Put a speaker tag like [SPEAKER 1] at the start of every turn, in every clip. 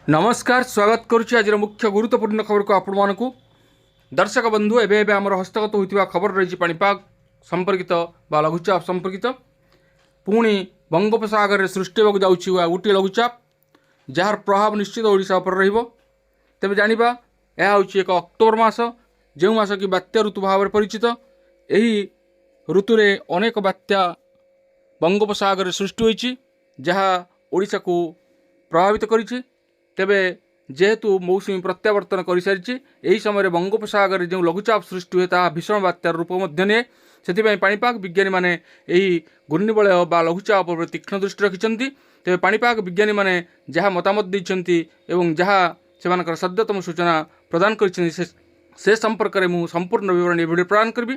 [SPEAKER 1] ନମସ୍କାର, ସ୍ୱାଗତ କରୁଛି ଆଜିର ମୁଖ୍ୟ ଗୁରୁତ୍ୱପୂର୍ଣ୍ଣ ଖବରକୁ ଆପଣମାନଙ୍କୁ। ଦର୍ଶକ ବନ୍ଧୁ, ଏବେ ଏବେ ଆମର ହସ୍ତଗତ ହୋଇଥିବା ଖବର ରହିଛି ପାଣିପାଗ ସମ୍ପର୍କିତ ବା ଲଘୁଚାପ ସମ୍ପର୍କିତ। ପୁଣି ବଙ୍ଗୋପସାଗରରେ ସୃଷ୍ଟି ହେବାକୁ ଯାଉଛି ଆଉ ଗୋଟିଏ ଲଘୁଚାପ, ଯାହାର ପ୍ରଭାବ ନିଶ୍ଚିତ ଓଡ଼ିଶା ଉପରେ ରହିବ। ତେବେ ଜାଣିବା, ଏହା ହେଉଛି ଏକ ଅକ୍ଟୋବର ମାସ, ଯେଉଁ ମାସ କି ବାତ୍ୟା ଋତୁ ଭାବରେ ପରିଚିତ। ଏହି ଋତୁରେ ଅନେକ ବାତ୍ୟା ବଙ୍ଗୋପସାଗରରେ ସୃଷ୍ଟି ହୋଇଛି, ଯାହା ଓଡ଼ିଶାକୁ ପ୍ରଭାବିତ କରିଛି। ତେବେ ଯେହେତୁ ମୌସୁମୀ ପ୍ରତ୍ୟାବର୍ତ୍ତନ କରିସାରିଛି, ଏହି ସମୟରେ ବଙ୍ଗୋପସାଗରରେ ଯେଉଁ ଲଘୁଚାପ ସୃଷ୍ଟି ହୁଏ, ତାହା ଭୀଷଣ ବାତ୍ୟାର ରୂପ ମଧ୍ୟ ନିଏ। ସେଥିପାଇଁ ପାଣିପାଗ ବିଜ୍ଞାନୀମାନେ ଏହି ଘୂର୍ଣ୍ଣିବଳୟ ବା ଲଘୁଚାପ ଉପରେ ତୀକ୍ଷ୍ଣ ଦୃଷ୍ଟି ରଖିଛନ୍ତି। ତେବେ ପାଣିପାଗ ବିଜ୍ଞାନୀମାନେ ଯାହା ମତାମତ ଦେଇଛନ୍ତି ଏବଂ ଯାହା ସେମାନଙ୍କର ସଦ୍ୟତମ ସୂଚନା ପ୍ରଦାନ କରିଛନ୍ତି, ସେ ସମ୍ପର୍କରେ ମୁଁ ସମ୍ପୂର୍ଣ୍ଣ ବିବରଣୀ ଏ ଭିଡ଼ିଓ ପ୍ରଦାନ କରିବି।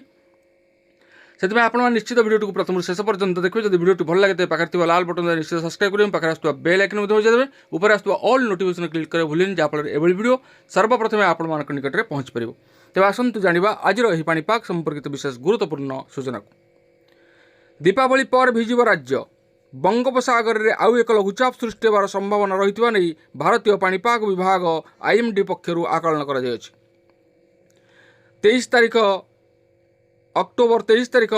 [SPEAKER 1] ସେଥିପାଇଁ ଆପଣମାନେ ନିଶ୍ଚିତ ଭିଡ଼ିଓଟିକୁ ପ୍ରଥମରୁ ଶେଷ ପର୍ଯ୍ୟନ୍ତ ଦେଖିବେ। ଯଦି ଭିଡ଼ିଓଟି ଭଲ ଲାଗେ, ତେବେ ପାଖରେ ଥିବା ଲାଲ ବଟନ୍ ଦ୍ୱାରା ନିଶ୍ଚିତ ସବସ୍କ୍ରାଇବ୍ କରିବେ। ପାଖରେ ଆସୁଥିବା ବେଲ୍ ଆଇକନ୍ ମଧ୍ୟ ବଜାଇ ଦେବେ। ଉପରେ ଆସୁଥିବା ଅଲ୍ ନୋଟିଫିକେସନ୍ କ୍ଲିକ୍ କରିବାକୁ ଭୁଲିବେନି, ଯାହାଫଳରେ ଏଭଳି ଭିଡ଼ିଓ ସର୍ବପ୍ରଥମେ ଆପଣମାନଙ୍କ ନିକଟରେ ପହଞ୍ଚିପାରିବ। ତେବେ ଆସନ୍ତୁ ଜାଣିବା ଆଜିର ଏହି ପାଣିପାଗ ସମ୍ପର୍କିତ ବିଶେଷ ଗୁରୁତ୍ୱପୂର୍ଣ୍ଣ ସୂଚନାକୁ। ଦୀପାବଳି ପରେ ଭିଜିବ ରାଜ୍ୟ। ବଙ୍ଗୋପସାଗରରେ ଆଉ ଏକ ଲଘୁଚାପ ସୃଷ୍ଟି ହେବାର ସମ୍ଭାବନା ରହିଥିବା ନେଇ ଭାରତୀୟ ପାଣିପାଗ ବିଭାଗ ଆଇଏମ୍ଡି ପକ୍ଷରୁ ଆକଳନ କରାଯାଇଅଛି। 23 ତାରିଖ, ଅକ୍ଟୋବର 23 ତାରିଖ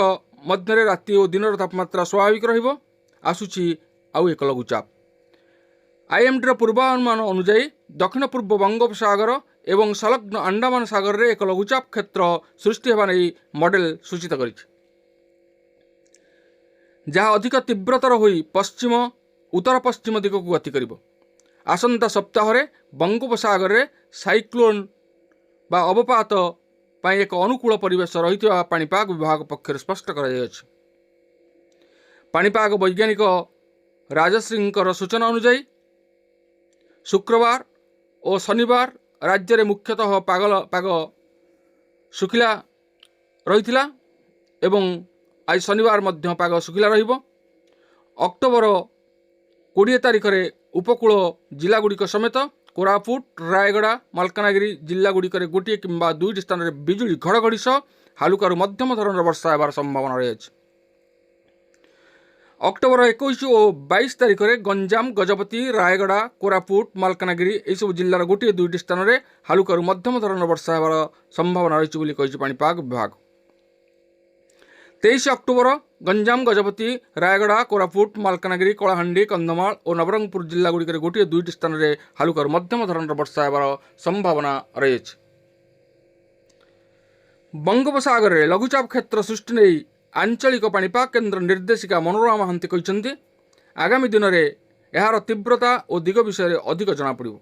[SPEAKER 1] ମଧ୍ୟରେ ରାତି ଓ ଦିନର ତାପମାତ୍ରା ସ୍ୱାଭାବିକ ରହିବ। ଆସୁଛି ଆଉ ଏକ ଲଘୁଚାପ। ଆଇଏମ୍ଡିର ପୂର୍ବାନୁମାନ ଅନୁଯାୟୀ ଦକ୍ଷିଣ ପୂର୍ବ ବଙ୍ଗୋପସାଗର ଏବଂ ସଂଲଗ୍ନ ଆଣ୍ଡାମାନ ସାଗରରେ ଏକ ଲଘୁଚାପ କ୍ଷେତ୍ର ସୃଷ୍ଟି ହେବା ନେଇ ମଡେଲ ସୂଚିତ କରିଛି, ଯାହା ଅଧିକ ତୀବ୍ରତର ହୋଇ ପଶ୍ଚିମ ଉତ୍ତର ପଶ୍ଚିମ ଦିଗକୁ ଗତି କରିବ। ଆସନ୍ତା ସପ୍ତାହରେ ବଙ୍ଗୋପସାଗରରେ ସାଇକ୍ଲୋନ୍ ବା ଅବପାତ ପାଇଁ ଏକ ଅନୁକୂଳ ପରିବେଶ ରହିଥିବା ପାଣିପାଗ ବିଭାଗ ପକ୍ଷରୁ ସ୍ପଷ୍ଟ କରାଯାଇଅଛି। ପାଣିପାଗ ବୈଜ୍ଞାନିକ ରାଜଶ୍ରୀଙ୍କର ସୂଚନା ଅନୁଯାୟୀ ଶୁକ୍ରବାର ଓ ଶନିବାର ରାଜ୍ୟରେ ମୁଖ୍ୟତଃ ପାଗ ଶୁଖିଲା ରହିଥିଲା ଏବଂ ଆଜି ଶନିବାର ମଧ୍ୟ ପାଗ ଶୁଖିଲା ରହିବ। ଅକ୍ଟୋବର 20 ତାରିଖରେ ଉପକୂଳ ଜିଲ୍ଲାଗୁଡ଼ିକ ସମେତ କୋରାପୁଟ, ରାୟଗଡ଼ା, ମାଲକାନଗିରି ଜିଲ୍ଲାଗୁଡ଼ିକରେ ଗୋଟିଏ କିମ୍ବା ଦୁଇଟି ସ୍ଥାନରେ ବିଜୁଳି ଘଡ଼ଘଡ଼ି ସହ ହାଲୁକାରୁ ମଧ୍ୟମ ଧରଣର ବର୍ଷା ହେବାର ସମ୍ଭାବନା ରହିଅଛି। ଅକ୍ଟୋବର 21 ଓ 22 ତାରିଖରେ ଗଞ୍ଜାମ, ଗଜପତି, ରାୟଗଡ଼ା, କୋରାପୁଟ, ମାଲକାନଗିରି ଏହିସବୁ ଜିଲ୍ଲାର ଗୋଟିଏ ଦୁଇଟି ସ୍ଥାନରେ ହାଲୁକାରୁ ମଧ୍ୟମ ଧରଣର ବର୍ଷା ହେବାର ସମ୍ଭାବନା ରହିଛି ବୋଲି କହିଛି ପାଣିପାଗ ବିଭାଗ। 23 ଅକ୍ଟୋବର ଗଞ୍ଜାମ, ଗଜପତି, ରାୟଗଡ଼ା, କୋରାପୁଟ, ମାଲକାନଗିରି, କଳାହାଣ୍ଡି, କନ୍ଧମାଳ ଓ ନବରଙ୍ଗପୁର ଜିଲ୍ଲାଗୁଡ଼ିକରେ ଗୋଟିଏ ଦୁଇଟି ସ୍ଥାନରେ ହାଲୁକାରୁ ମଧ୍ୟମ ଧରଣର ବର୍ଷା ହେବାର ସମ୍ଭାବନା ରହିଅଛି। ବଙ୍ଗୋପସାଗରରେ ଲଘୁଚାପ କ୍ଷେତ୍ର ସୃଷ୍ଟି ନେଇ ଆଞ୍ଚଳିକ ପାଣିପାଗ କେନ୍ଦ୍ର ନିର୍ଦ୍ଦେଶିକା ମନୋରମା ମହାନ୍ତି କହିଛନ୍ତି, ଆଗାମୀ ଦିନରେ ଏହାର ତୀବ୍ରତା ଓ ଦିଗ ବିଷୟରେ ଅଧିକ ଜଣାପଡ଼ିବ।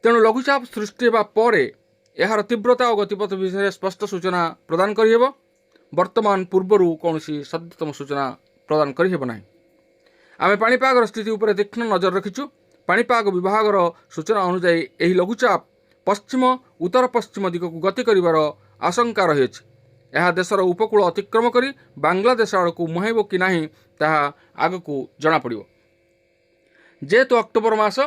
[SPEAKER 1] ତେଣୁ ଲଘୁଚାପ ସୃଷ୍ଟି ହେବା ପରେ ଏହାର ତୀବ୍ରତା ଓ ଗତିପଥ ବିଷୟରେ ସ୍ପଷ୍ଟ ସୂଚନା ପ୍ରଦାନ କରିହେବ। ବର୍ତ୍ତମାନ ପୂର୍ବରୁ କୌଣସି ସଦ୍ୟତମ ସୂଚନା ପ୍ରଦାନ କରିହେବ ନାହିଁ। ଆମେ ପାଣିପାଗର ସ୍ଥିତି ଉପରେ ତୀକ୍ଷ୍ଣ ନଜର ରଖିଛୁ। ପାଣିପାଗ ବିଭାଗର ସୂଚନା ଅନୁଯାୟୀ ଏହି ଲଘୁଚାପ ପଶ୍ଚିମ ଉତ୍ତର ପଶ୍ଚିମ ଦିଗକୁ ଗତି କରିବାର ଆଶଙ୍କା ରହିଅଛି। ଏହା ଦେଶର ଉପକୂଳ ଅତିକ୍ରମ କରି ବାଂଲାଦେଶ ଆଡ଼କୁ ମୁହାଁଇବ କି ନାହିଁ, ତାହା ଆଗକୁ ଜଣାପଡ଼ିବ। ଯେହେତୁ ଅକ୍ଟୋବର ମାସ,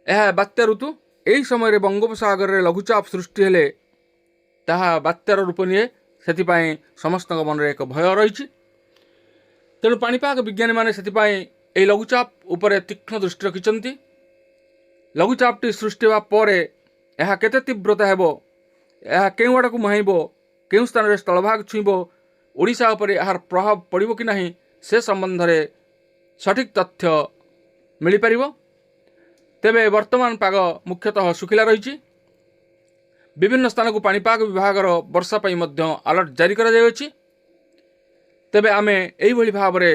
[SPEAKER 1] ଏହା ବାତ୍ୟା ଋତୁ, ଏହି ସମୟରେ ବଙ୍ଗୋପସାଗରରେ ଲଘୁଚାପ ସୃଷ୍ଟି ହେଲେ ତାହା ବାତ୍ୟାର ରୂପ ନିଏ। ସେଥିପାଇଁ ସମସ୍ତଙ୍କ ମନରେ ଏକ ଭୟ ରହିଛି। ତେଣୁ ପାଣିପାଗ ବିଜ୍ଞାନୀମାନେ ସେଥିପାଇଁ ଏହି ଲଘୁଚାପ ଉପରେ ତୀକ୍ଷ୍ଣ ଦୃଷ୍ଟି ରଖିଛନ୍ତି। ଲଘୁଚାପଟି ସୃଷ୍ଟି ହେବା ପରେ ଏହା କେତେ ତୀବ୍ରତା ହେବ, ଏହା କେଉଁ ଆଡ଼କୁ ମୁହାଁଇବ, କେଉଁ ସ୍ଥାନରେ ସ୍ଥଳଭାଗ ଛୁଇଁବ, ଓଡ଼ିଶା ଉପରେ ଏହାର ପ୍ରଭାବ ପଡ଼ିବ କି ନାହିଁ, ସେ ସମ୍ବନ୍ଧରେ ସଠିକ୍ ତଥ୍ୟ ମିଳିପାରିବ। ତେବେ ବର୍ତ୍ତମାନ ପାଗ ମୁଖ୍ୟତଃ ଶୁଖିଲା ରହିଛି। ବିଭିନ୍ନ ସ୍ଥାନକୁ ପାଣିପାଗ ବିଭାଗର ବର୍ଷା ପାଇଁ ମଧ୍ୟ ଆଲର୍ଟ ଜାରି କରାଯାଇଅଛି। ତେବେ ଆମେ ଏଇଭଳି ଭାବରେ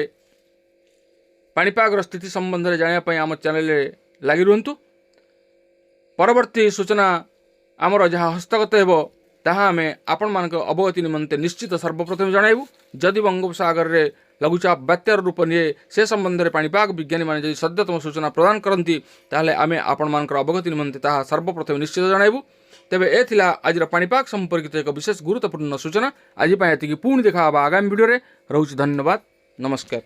[SPEAKER 1] ପାଣିପାଗର ସ୍ଥିତି ସମ୍ବନ୍ଧରେ ଜାଣିବା ପାଇଁ ଆମ ଚ୍ୟାନେଲରେ ଲାଗି ରୁହନ୍ତୁ। ପରବର୍ତ୍ତୀ ସୂଚନା ଆମର ଯାହା ହସ୍ତଗତ ହେବ, ତାହା ଆମେ ଆପଣମାନଙ୍କ ଅବଗତି ନିମନ୍ତେ ନିଶ୍ଚିତ ସର୍ବପ୍ରଥମେ ଜଣାଇବୁ। ଯଦି ବଙ୍ଗୋପସାଗରରେ ଲଘୁଚାପ ବାତ୍ୟାର ରୂପ ନିଏ, ସେ ସମ୍ବନ୍ଧରେ ପାଣିପାଗ ବିଜ୍ଞାନୀମାନେ ଯଦି ସଦ୍ୟତମ ସୂଚନା ପ୍ରଦାନ କରନ୍ତି, ତାହେଲେ ଆମେ ଆପଣମାନଙ୍କର ଅବଗତି ନିମନ୍ତେ ତାହା ସର୍ବପ୍ରଥମେ ନିଶ୍ଚିତ ଜଣାଇବୁ। ତେବେ ଏ ଥିଲା ଆଜିର ପାଣିପାଗ ସମ୍ପର୍କିତ ଏକ ବିଶେଷ ଗୁରୁତ୍ୱପୂର୍ଣ୍ଣ ସୂଚନା। ଆଜି ପାଇଁ ଏତିକି। ପୁଣି ଦେଖା ହେବା ଆଗାମୀ ଭିଡ଼ିଓରେ। ରହୁଛି, ଧନ୍ୟବାଦ, ନମସ୍କାର।